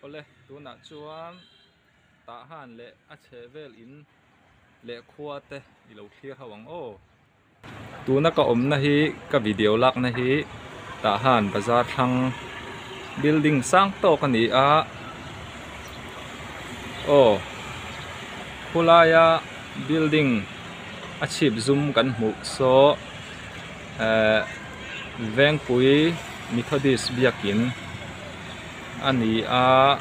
Awle tunah chuan Tahan leh a chheh vel in leh khua te i lo thlir ho ang aw. Tuna ka awmna hi ka video lakna hi Tahan bazar thlang building sang tawk a ni a aw khulaia building a chhip zum kan hmuh saw ehh Vengpui Methodist biakin a ni a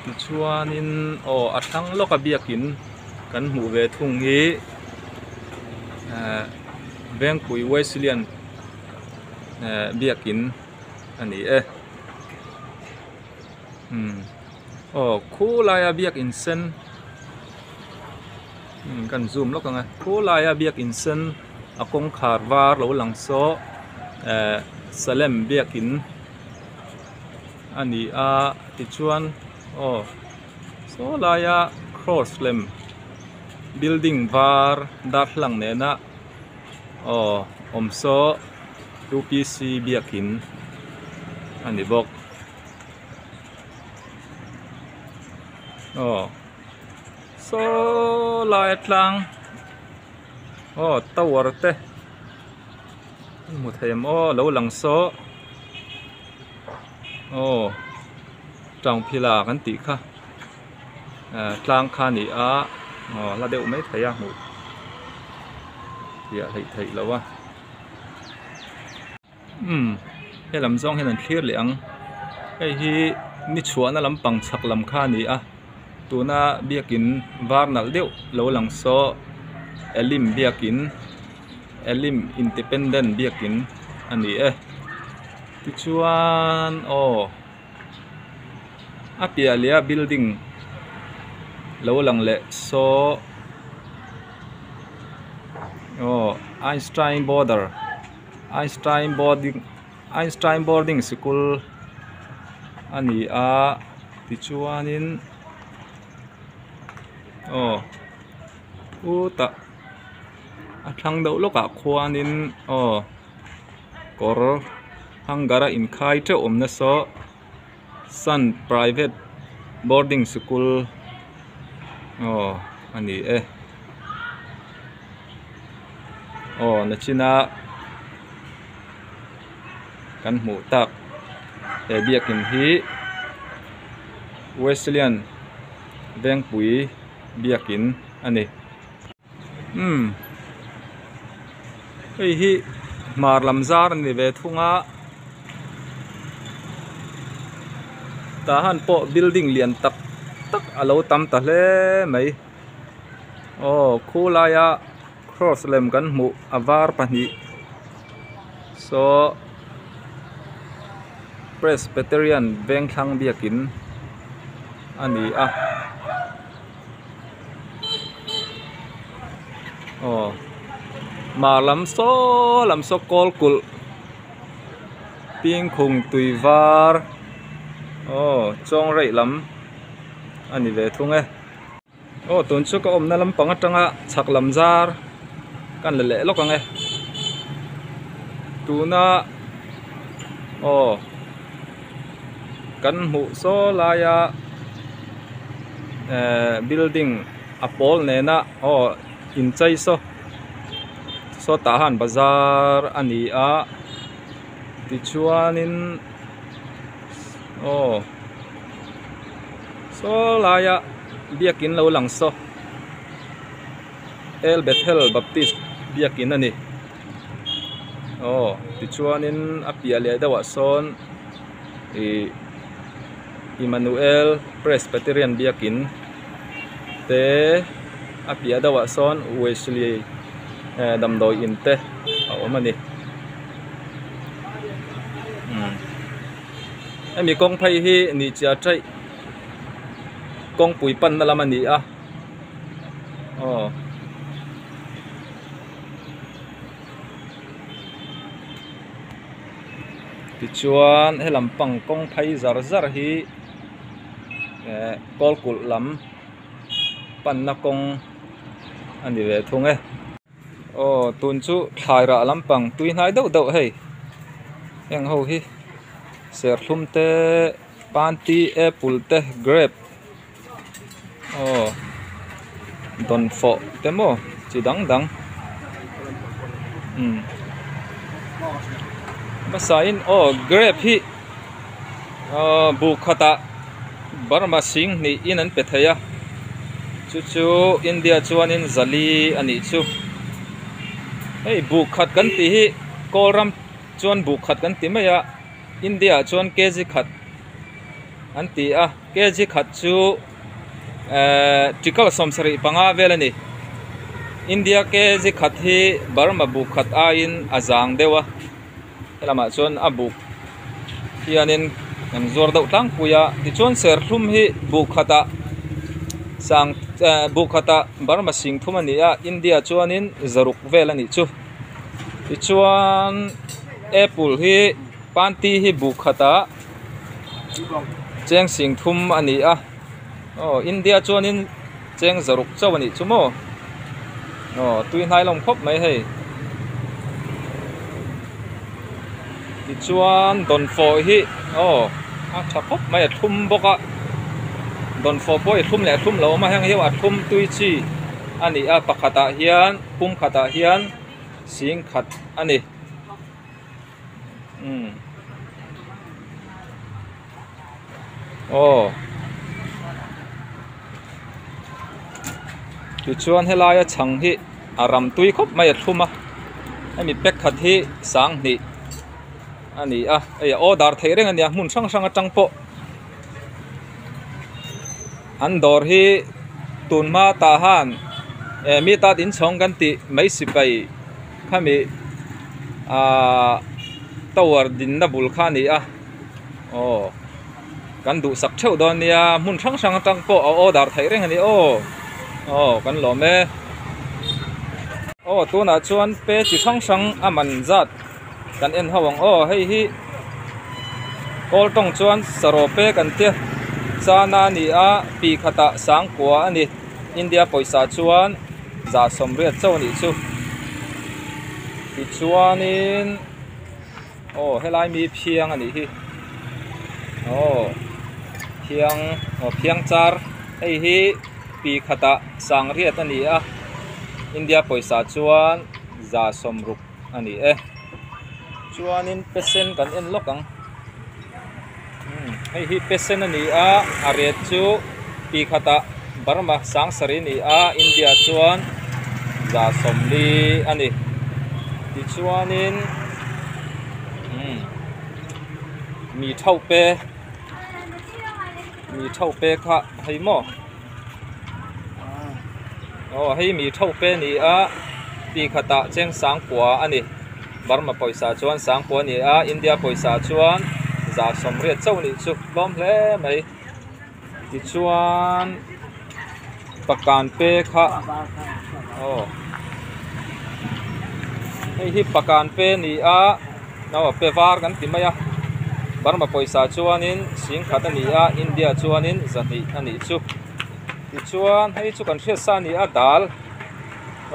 tichuanin aw a thlang lawka biakin kan hmuh ve thung hi ehh Vengpui Wesleyan ehh biakin a ni e umm aw khulaia biakin sen umm kan zoom lawk ang e khulaia biakin sen a kawngkhar var lo lang saw ehh Salem biakin. a ni a tichuan aw saw laia cross lem building var darthlalang nena aw awm saw u p c biakin a ni bawk aw saw laia tlang aw tower te hmu thei em aw lo lang saw. Aw tangphila kan tih kha ah tlang kha a ni a aw la deuh mai thei a hmuh fiah hleih theih loh a umm helam zawng hian an thlir leh ang hei hi ni chhuahna lampang chhak lam kha a ni a tuna biakin var nalh deuh lo lang saw elim biakin elim independent biakin a ni e. Tichuan aw a piah leh a building lo lang leh saw aw Einstein border Einstein boarding Einstein boarding sikul a ni a tichuanin aw khutah a thlang deuh lawkah khuanin aw. Kawr hanger a inkhai teuh awm nasa sun private boarding sikul aw a ni e aw nachina kan hmuh tak he biakin hi Wesleyan Vengpui biakin a ni. Umm hei hi hmar lam zar a ni ve thung a tah han pawh building lian tak tak a lo tam ta hle mai aw khulaia cross lem kan hmuh a var pahnih saw Presbyterian Vengthlang biakin a ni a. Aw mah lam saw lam saw kawl kulh pingkhung tui var aw chawng reih lam a ni ve thung e aw tun chu ka awmna lampang atanga chhak lam zar kan la leh lawk ang e tuna aw kan hmuh saw laia ehh building a pawl nena aw inchei saw sawtah han bazar a ni a tichuanin aw saw laia biakin lo lang saw El Bethel Baptist biakin a ni aw tichuanin a piah leh deuhah sawn ih. Immanuel Presbyterian biakin te a piah deuhah sawn Wesley damdawi in te a awm a ni umm hemi kawng phei hi ni chiah chaih kawngpui panna lam a ni a aw. Tichuan he lampang kawng phei zar zar hi eh kawl kulh lam panna kawng a ni ve thung e. Aw tun chu thlai rah lampang tui hnai deuh deuh hei heng ho hi serthlum te. Panty apple te grape aw dawnfawh te maw chi dang dang umm hmasa in aw grape hi aw buk khatah Burma sing hnih in an pe thei a chu chu India chuanin zali a nih chu hei buk khat kan tih hi kawl ram chuan buk khat kan ti mai a. India ah chuan kg khat an ti a kg khat chu ehh tikal 75 vel a ni India kg khat hi Burma buk khat aiin a zang deuh a helamah chuan a buk hianin an zuar deuh tlangpui a tichuan serthlum hi buk khatah sang ehh buk khatah Burma sing thum a ni a India chuanin zaruk vel a nih chu. Tichuan apple hi panty hi buk khatah cheng sing thum a ni a aw India chuanin cheng zaruk chauh a nih chu maw aw tui hnai lawm khawp mai hei tichuan dawnfawh hi aw a tha khawp mai a thlum bawk a dawnfawh pawh hi a thlum leh a thlum lo awm a heng hi a thlum tui chi a ni a pakhatah hian. Pum khatah hian sing khat a ni umm aw tichuan helaia chhang hi a ram tui khawp mai a thlum a hemi pack khat hi sanghnih a ni a hei a order theih reng a nia hmun hrang hrang atang pawh an dawr hi tun hma tah han eh mi tat inchhawng kan tih mai sipai khami ahh tower dinna bul kha a ni a aw kan duhsak theuh dawn nia hmun hrang hrang atang pawh a order theih reng a ni aw aw kan lawm e aw tunah chuan pe chi hrang hrang a man zat. Kan en ho ang aw hei hi kawl tawng chuan saraw pek an tia chana a ni a pi khatah sangkua a ni India pawisa chuan zah sawmriat chauh a nih chu tichuanin aw helai mi phiang a nih hi aw phiang aw phiang char hei hi pi khatah sangriat a ni a India pawisa chuan zah sawmruk. a ni e chuanin pesen kan en lawk ang umm hei hi pesen a ni a a ret chu pi khatah Burma sangsarih a ni a India chuan za sawmli a ni tichuanin umm mi thauh pe mi thauh pe kha hei maw. Aw hei mi thauh pe a ni a ti khatah cheng sangkua a ni Burma pawisa chuan sangkua a ni a India pawisa chuan za sawmriat chauh a nih chu tlawm hle mai tichuan pakan pe kha aw hei hi pakan pe a ni a. Aw pe var kan ti mai a Burma pawisa chuanin singkhat a ni a India chuanin zahnih a nih chu tichuan hei chu kan hriat sa a ni a dal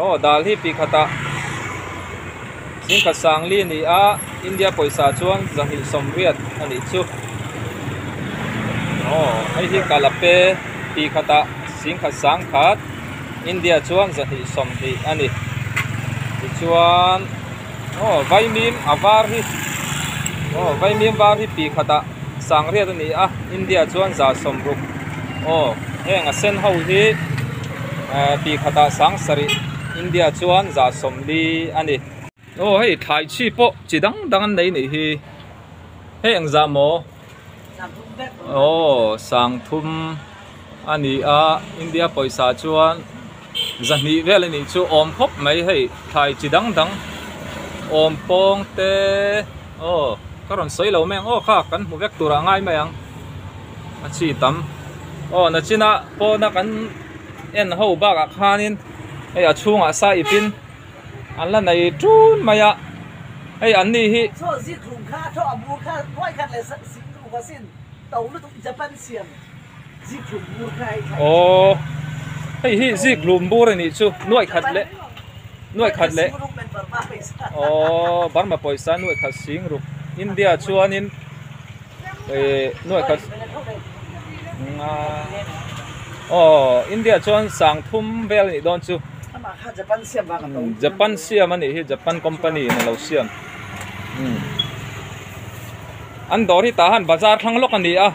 aw dal hi pi khatah singkhat sangli a ni a India pawisa chuan zahnih sawmriat a nih chu aw hei hi kalape pi khatah singkhat sangkhat India chuan zahnih sawmhnih a ni tichuan. Aw vaimim a var hi aw vaimim var hi pi khatah sangriat a ni a India chuan za sawmruk aw heng a sen ho hi eh pi khatah sang sarih India chuan za sawmli a ni. Aw hei thlai chi pawh chi dang dang an nei nih hi hei engzah maw aw sangthum a ni a India pawisa chuan. Zahnih vel a nih chu awm khawp mai hei thlai chi dang dang awm pawng te aw ka rawn sawi lo mai ang aw kha kan hmu vek turah ngai mai ang a chi tam aw nachina pawna kan en ho bakah khanin hei a chhungah sa ipin an la nei tun mai a hei an ni hi. Aww hei hi zik hlum bur a nih chu nuaih khat leh nuaih khat leh aww Burma pawisa nuaih khat sing ruk India chuanin eh nuaih khat. Nga aw India chuan sang thum vel anih dawn chu. Japan siam anih hi Japan company in alo siam. An dawr hi tah han bazar thlang lawk ani a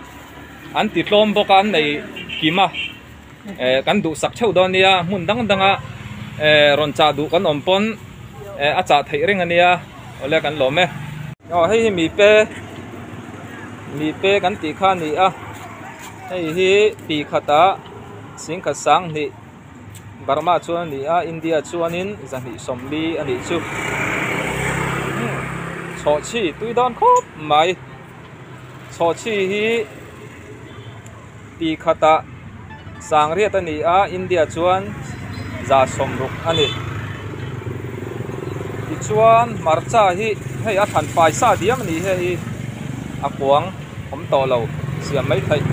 an ti tlawm bawk a an nei kim a eh kan duhsak theuh dawn nia hmun dang dang a eh rawn chah duh kan awm pawn eh a chah theih reng ania awle kan lawm e. Aw hei hi mipe mipe kan tih kha a ni a hei hi pi khatah singkhat sanghnih Burma chuan a ni a India chuanin zahnih sawmli a nih chu chhawhchhi tui dawn khawp mai chhawhchhi hi pi khatah sangriat a ni a India chuan za sawmruk a ni tichuan hmarcha hi hei a thlan fai sa diam a ni hei a kuang awm tawh lo siam mai theih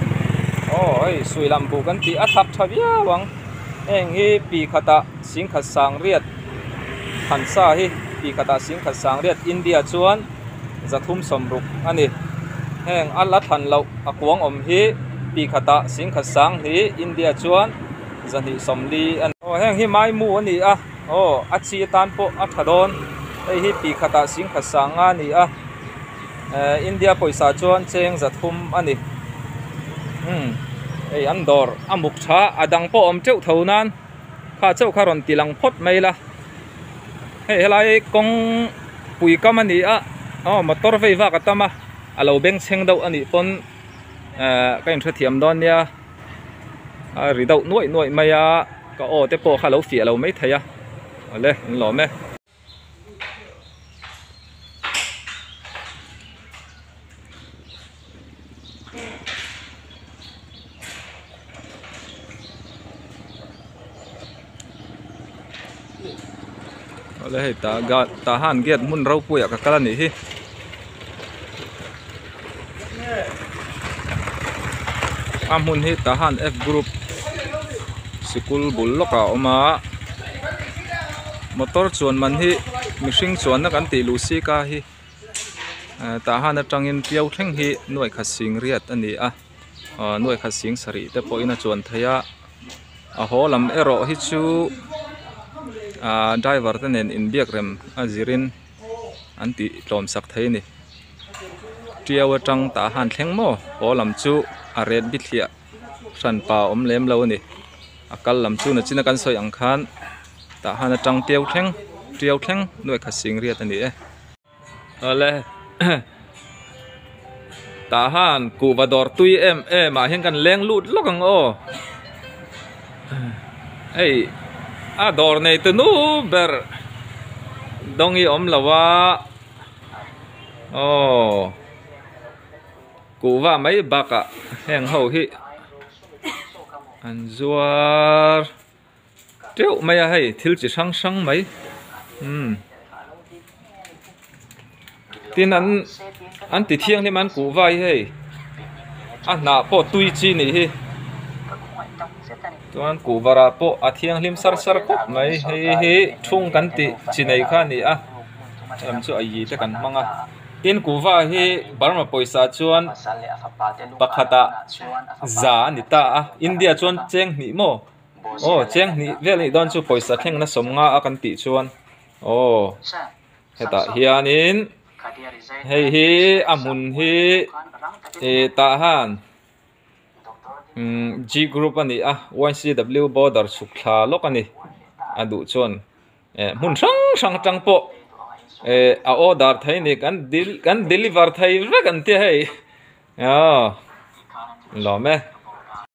aw hei sui lam buh kan tih a thak tha viau ang heng hi pi khatah singkhat sangriat thansa hi pi khatah singkhat sangriat India chuan zathum sawmruk a ni heng a la thlan loh a kuang awm hi pi khatah singkhat sang hi India chuan zahnih sawmli a ni. Aw heng hi maimu a ni a aw a chi atan pawh a tha dawn hei hi pi khatah singkhat sang nga a ni a eh India pawisa chuan cheng zathum a ni umm hei an dawr a muk tha a dang pawh a awm teuh tho nan kha chauh kha rawn ti lang phawt mai la hei helai kawng pui kam a ni a aw motor vei vak a tam a a lo bengchheng deuh a nih pawn eh ka inhrethiam dawn nia a ri deuh nuaih nuaih mai a ka aw te pawh kha a lo fiah lo maithei a awle an lawm e. Awle hei tah ga tah han gate hmun ropui ah ka kal a nih hi a hmun hi tah han F group sikul bul lawkah a awm a motor chuan man hi mihring chuanna kan tih luh sik a hi tah han atangin piau thleng hi nuaih khat sing riat a ni a nuaih khat sing sarih te pawhin a chuan theih a a haw lam erawh hi chu ahh driver te nen inbiak rem a zirin an tih tlawm sak thei a ni tiau atang tah han thleng maw haw lam chu a ret bithliah hran pa a awm lem lo a ni a kal lam chu nachina kan sawi ang khan tah han atang tiau thleng tiau thleng nuaih khat sing riat a ni e. Awle tah han kuhva dawr tui em em ah hian kan leng lut lawk ang aw hei a dawr nei tu nu ber dawng hi a awm lo a aw kuhva mai bakah heng ho hi an zuar. Teuh mai a hei thil chi hrang hrang mai umm tin an an ti thianghlim an kuh vai hei a hnah pawh tui chi nih hi chuan kuh varah pawh a thianghlim sar sar khawp mai hei hi thung kan tih chi nei kha a ni a lam chu a yi te kan hmang a tin kuhva hi Burma pawisa chuan pakhatah za a ni ta a India chuan cheng hnih maw. Aw cheng hnih vel anih dawn chu pawisa thleng na sawm nga a kan tih chuan aw hetah hianin hei hi a hmun hi ih tah han umm G group a ni a Y C W border chhuk thla lawk a ni a duh chuan eh hmun hrang hrang atang pawh eh a order thei a ni kan deliver thei vek an tia hei aw lawm e.